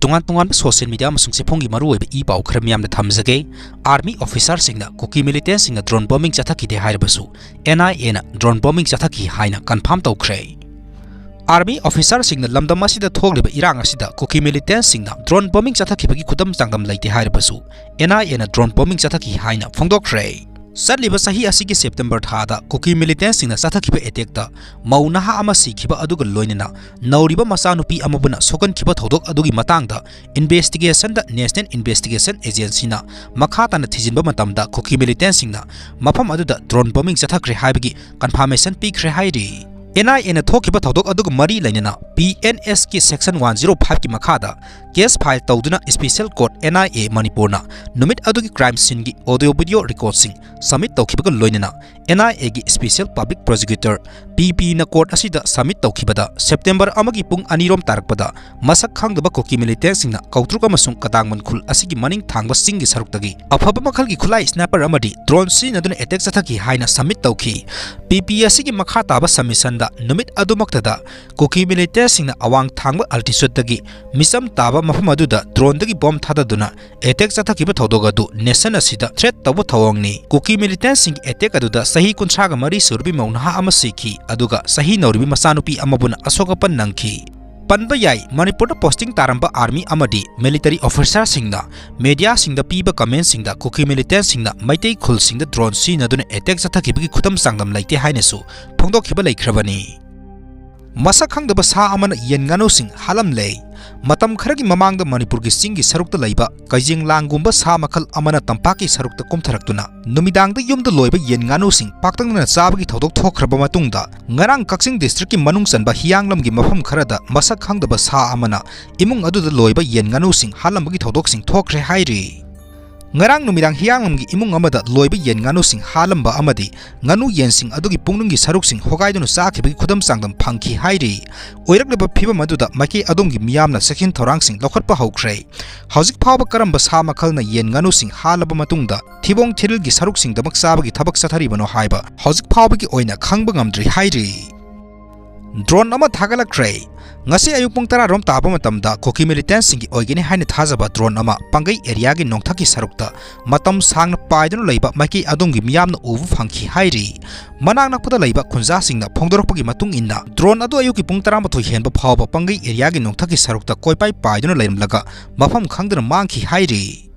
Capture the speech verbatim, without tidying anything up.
ꯇꯣꯉꯥꯟ ꯇꯣꯉꯥꯟꯕ social media ꯑꯃꯁꯨꯡ ꯆꯦꯐꯣꯡꯒꯤ ꯃꯔꯨꯑꯣꯏꯕ ꯏ ꯄꯥꯎ ꯈꯔ ꯃꯤꯌꯥꯝꯗ ꯊꯝꯖꯒꯦ꯫ Army officerꯁꯤꯡꯅ ꯀꯨꯀꯤ militantꯁꯤꯡꯅ drone bombing ꯆꯠꯊꯈꯤꯗꯦ ꯍꯥꯏꯔꯕꯁꯨ, NIAꯅ drone bombing ꯆꯠꯊꯈꯤ ꯍꯥꯏꯅ confirm ꯇꯧꯈ꯭ꯔꯦ꯫ Army officerꯁꯤꯡꯅ ꯂꯝꯗꯝ ꯑꯁꯤꯗ ꯊꯣꯛꯂꯤꯕ ꯏꯔꯥꯡ ꯑꯁꯤꯗ ꯀꯨꯀꯤ militantꯁꯤꯡꯅ drone bombing ꯆꯠꯊꯈꯤꯕꯒꯤ ꯈꯨꯗꯝ ꯆꯥꯡꯗꯝ ꯂꯩꯇꯦ ꯍꯥꯏꯔꯕꯁꯨ, NIAꯅ drone bombing ꯆꯠꯊꯈꯤ ꯍꯥꯏꯅ ꯐꯣꯡꯗꯣꯛꯈ꯭ꯔꯦ꯫ ꯆꯠꯂꯤꯕ ꯆꯍꯤ ꯑꯁꯤꯒꯤ September ꯊꯥꯗ ꯀꯨꯀꯤ militantꯁꯤꯡꯅ ꯆꯠꯊꯈꯤꯕ attackꯇ ꯃꯧ ꯅꯍꯥ ꯑꯃ ꯁꯤꯈꯤꯕ ꯑꯗꯨꯒ ꯂꯣꯏꯅꯅ ꯅꯧꯔꯤꯕ ꯃꯆꯥꯅꯨꯄꯤ ꯑꯃꯕꯨꯅ ꯁꯣꯛꯍꯟꯈꯤꯕ ꯊꯧꯗꯣꯛ ꯑꯗꯨꯒꯤ ꯃꯇꯥꯡꯗ investigationꯗ National Investigation Agencyꯅ ꯃꯈꯥ ꯇꯥꯅ ꯊꯤꯖꯤꯟꯕ ꯃꯇꯝꯗ ꯀꯨꯀꯤ militantꯁꯤꯡꯅ ꯃꯐꯝ ꯑꯗꯨꯗ drone bombing ꯆꯠꯊꯈ꯭ꯔꯦ ꯍꯥꯏꯕꯒꯤ confirmation ꯄꯤꯈ꯭ꯔꯦ ꯍꯥꯏꯔꯤ꯫ NIAꯅ ꯊꯣꯛꯈꯤꯕ ꯊꯧꯗꯣꯛ ꯑꯗꯨꯒ ꯃꯔꯤ ꯂꯩꯅꯅ PNSꯀꯤ section one zero fiveꯀꯤ ꯃꯈꯥꯗ case file ꯇꯧꯗꯨꯅ special court NIA ꯃꯅꯤꯄꯨꯔꯅ ꯅꯨꯃꯤꯠ ꯑꯗꯨꯒꯤ crime sceneꯒꯤ audio video recordꯁꯤꯡ submit ꯇꯧꯈꯤꯕꯒ ꯂꯣꯏꯅꯅ NIAꯒꯤ special public prosecutor PPꯅ court ꯑꯁꯤꯗ submit ꯇꯧꯈꯤꯕꯗ September ꯑꯃꯒꯤ ꯄꯨꯡ ꯑꯅꯤꯔꯣꯝ ꯇꯥꯔꯛꯄꯗ ꯃꯁꯛ ꯈꯪꯗꯕ ꯀꯨꯀꯤ militantꯁꯤꯡꯅ ꯀꯧꯇ꯭ꯔꯨꯛ ꯑꯃꯁꯨꯡ ꯀꯗꯥꯡꯕꯟ ꯈꯨꯜ ꯑꯁꯤꯒꯤ ꯃꯅꯤꯡ ꯊꯥꯡꯕ ꯆꯤꯡꯒꯤ ꯁꯔꯨꯛꯇꯒꯤ ꯑꯐꯕ ꯃꯈꯜꯒꯤ ꯈꯨꯠꯂꯥꯏ sniper ꯑꯃꯗꯤ drone ꯁꯤꯖꯤꯟꯅꯗꯨꯅ attack ꯆꯠꯊꯈꯤ ꯍꯥꯏꯅ submit ꯇꯧꯈꯤ꯫ PP ꯑꯁꯤꯒꯤ ꯃꯈꯥ ꯇꯥꯕ submissionꯗ ꯅꯨꯃꯤꯠ ꯑꯗꯨꯃꯛꯇꯗ ꯀꯨꯀꯤ militantꯁꯤꯡꯅ ꯑꯋꯥꯡ ꯊꯥꯡꯕ altitudeꯇꯒꯤ ꯃꯤꯆꯝ ꯇꯥꯕ ꯃꯐꯝ ꯑꯗꯨꯗ droneꯗꯒꯤ bomb ꯊꯥꯗꯗꯨꯅ attack ꯆꯠꯊꯈꯤꯕ ꯊꯧꯗꯣꯛ ꯑꯗꯨ nation ꯑꯁꯤꯗ threat ꯇꯧꯕ ꯊꯧꯑꯣꯡꯅꯤ꯫ ꯀꯨꯀꯤ militantꯁꯤꯡꯒꯤ attack ꯑꯗꯨꯗ ꯆꯍꯤ ꯀꯨꯟꯊ꯭ꯔꯥꯒ ꯃꯔꯤ ꯁꯨꯔꯕꯤ ꯃꯧ ꯅꯍꯥ ꯑꯃ ꯁꯤꯈꯤ, ꯑꯗꯨꯒ ꯆꯍꯤ ꯅꯧꯔꯤꯕꯤ ꯃꯆꯥꯅꯨꯄꯤ ꯑꯃꯕꯨꯅ ꯑꯁꯣꯛ ꯑꯄꯟ ꯅꯪꯈꯤ꯫ ꯄꯟꯕ ꯌꯥꯏ, ꯃꯅꯤꯄꯨꯔꯗ posting ꯇꯥꯔꯝꯕ army ꯑꯃꯗꯤ military officerꯁꯤꯡꯅ mediaꯁꯤꯡꯗ ꯄꯤꯕ commentꯁꯤꯡꯗ ꯀꯨꯀꯤ militantꯁꯤꯡꯅ ꯃꯩꯇꯩ ꯈꯨꯜꯁꯤꯡꯗ drone ꯁꯤꯖꯤꯟꯅꯗꯨꯅ attack ꯆꯠꯊꯈꯤꯕꯒꯤ ꯈꯨꯗꯝ ꯆꯥꯡꯗꯝ ꯂꯩꯇꯦ ꯍꯥꯏꯅꯁꯨ ꯐꯣꯡꯗꯣꯛꯈꯤꯕ ꯂꯩꯈ꯭ꯔꯕꯅꯤ꯫ ꯃꯁꯛ ꯈꯪꯗꯕ ꯁꯥ ꯑꯃꯅ ꯌꯦꯟ ꯉꯥꯅꯨꯁꯤꯡ ꯍꯥꯠꯂꯝꯂꯦ꯫ ꯃꯇꯝ ꯈꯔꯒꯤ ꯃꯃꯥꯡꯗ ꯃꯅꯤꯄꯨꯔꯒꯤ ꯆꯤꯡꯒꯤ ꯁꯔꯨꯛꯇ ꯂꯩꯕ ꯀꯩꯖꯦꯡꯂꯥꯡꯒꯨꯝꯕ ꯁꯥ ꯃꯈꯜ ꯑꯃꯅ ꯇꯝꯄꯥꯛꯀꯤ ꯁꯔꯨꯛꯇ ꯀꯨꯝꯊꯔꯛꯇꯨꯅ ꯅꯨꯃꯤꯗꯥꯡꯗ ꯌꯨꯝꯗ ꯂꯣꯏꯕ ꯌꯦꯟ ꯉꯥꯅꯨꯁꯤꯡ ꯄꯥꯛꯇꯛꯅꯅ ꯆꯥꯕꯒꯤ ꯊꯧꯗꯣꯛ ꯊꯣꯛꯈ꯭ꯔꯕ ꯃꯇꯨꯡꯗ, ꯉꯔꯥꯡ ꯀꯛꯆꯤꯡ districtꯀꯤ ꯃꯅꯨꯡ ꯆꯟꯕ ꯍꯤꯌꯥꯡꯂꯝꯒꯤ ꯃꯐꯝ ꯈꯔꯗ ꯃꯁꯛ ꯈꯪꯗꯕ ꯁꯥ ꯑꯃꯅ ꯏꯃꯨꯡ ꯑꯗꯨꯗ ꯂꯣꯏꯕ ꯌꯦꯟ ꯉꯥꯅꯨꯁꯤꯡ ꯍꯥꯠꯂꯝꯕꯒꯤ ꯊꯧꯗꯣꯛꯁꯤꯡ ꯊꯣꯛꯈ꯭ꯔꯦ ꯍꯥꯏꯔꯤ꯫ ꯉꯔꯥꯡ ꯅꯨꯃꯤꯗꯥꯡ ꯍꯤꯌꯥꯡꯂꯝꯒꯤ ꯏꯃꯨꯡ ꯑꯃꯗ ꯂꯣꯏꯕ ꯌꯦꯟ ꯉꯥꯅꯨꯁꯤꯡ ꯍꯥꯠꯂꯝꯕ ꯑꯃꯗꯤ ꯉꯥꯅꯨ ꯌꯦꯟꯁꯤꯡ ꯑꯗꯨꯒꯤ ꯄꯨꯛꯅꯨꯡꯒꯤ ꯁꯔꯨꯛꯁꯤꯡ ꯍꯣꯒꯥꯏꯗꯨꯅ ꯆꯥꯈꯤꯕꯒꯤ ꯈꯨꯗꯝ ꯆꯥꯡꯗꯝ ꯐꯪꯈꯤ ꯍꯥꯏꯔꯤ꯫ ꯑꯣꯏꯔꯛꯂꯤꯕ ꯐꯤꯕꯝ ꯑꯗꯨꯗ ꯃꯥꯏꯀꯩ ꯑꯗꯣꯝꯒꯤ ꯃꯤꯌꯥꯝꯅ ꯆꯦꯛꯁꯤꯟ ꯊꯧꯔꯥꯡꯁꯤꯡ ꯂꯧꯈꯠꯄ ꯍꯧꯈ꯭ꯔꯦ꯫ ꯍꯧꯖꯤꯛ ꯐꯥꯎꯕ ꯀꯔꯝꯕ ꯁꯥ ꯃꯈꯜꯅ ꯌꯦꯟ ꯉꯥꯅꯨꯁꯤꯡ ꯍꯥꯠꯂꯕ ꯃꯇꯨꯡꯗ ꯊꯤꯕꯣꯡ ꯊꯤꯔꯤꯜꯒꯤ ꯁꯔꯨꯛꯁꯤꯡꯗꯃꯛ ꯆꯥꯕꯒꯤ ꯊꯕꯛ ꯆꯠꯊꯔꯤꯕꯅꯣ ꯍꯥꯏꯕ ꯍꯧꯖꯤꯛ ꯐꯥꯎꯕꯒꯤ ꯑꯣꯏꯅ ꯈꯪꯕ ꯉꯝꯗ꯭ꯔꯤ ꯍꯥꯏꯔꯤ꯫ ꯗ꯭ꯔꯣꯟ ꯑꯃ ꯊꯥꯒꯠꯂꯛꯈ꯭ꯔꯦ꯫ ꯉꯁꯤ ꯑꯌꯨꯛ ꯄꯨꯡ ꯇꯔꯥ ꯔꯣꯝ ꯇꯥꯕ ꯃꯇꯝꯗ ꯀꯨꯀꯤ ꯃꯤꯂꯤꯇꯦꯟꯁꯤꯡꯒꯤ ꯑꯣꯏꯒꯅꯤ ꯍꯥꯏꯅ ꯊꯥꯖꯕ ꯗ꯭ꯔꯣꯟ ꯑꯃ ꯄꯥꯡꯒꯩ ꯑꯦꯔꯤꯌꯥꯒꯤ ꯅꯣꯡꯊꯛꯀꯤ ꯁꯔꯨꯛꯇ ꯃꯇꯝ ꯁꯥꯡꯅ ꯄꯥꯏꯗꯨꯅ ꯂꯩꯕ ꯃꯥꯏꯀꯩ ꯑꯗꯣꯝꯒꯤ ꯃꯤꯌꯥꯝꯅ ꯎꯕ ꯐꯪꯈꯤ ꯍꯥꯏꯔꯤ꯫ ꯃꯅꯥꯛ ꯅꯛꯄꯗ ꯂꯩꯕ ꯈꯨꯟꯖꯥꯁꯤꯡꯅ ꯐꯣꯡꯗꯣꯔꯛꯄꯒꯤ ꯃꯇꯨꯡ ꯏꯟꯅ, ꯗ꯭ꯔꯣꯟ ꯑꯗꯨ ꯑꯌꯨꯛꯀꯤ ꯄꯨꯡ ꯇꯔꯥꯃꯥꯊꯣꯏ ꯍꯦꯟꯕ ꯐꯥꯎꯕ ꯄꯥꯡꯒꯩ ꯑꯦꯔꯤꯌꯥꯒꯤ ꯅꯣꯡꯊꯛꯀꯤ ꯁꯔꯨꯛꯇ ꯀꯣꯏꯄꯥꯏ ꯄꯥꯏꯗꯨꯅ ꯂꯩꯔꯝꯂꯒ ꯃꯐꯝ ꯈꯪꯗꯅ ꯃꯥꯡꯈꯤ ꯍꯥꯏꯔꯤ꯫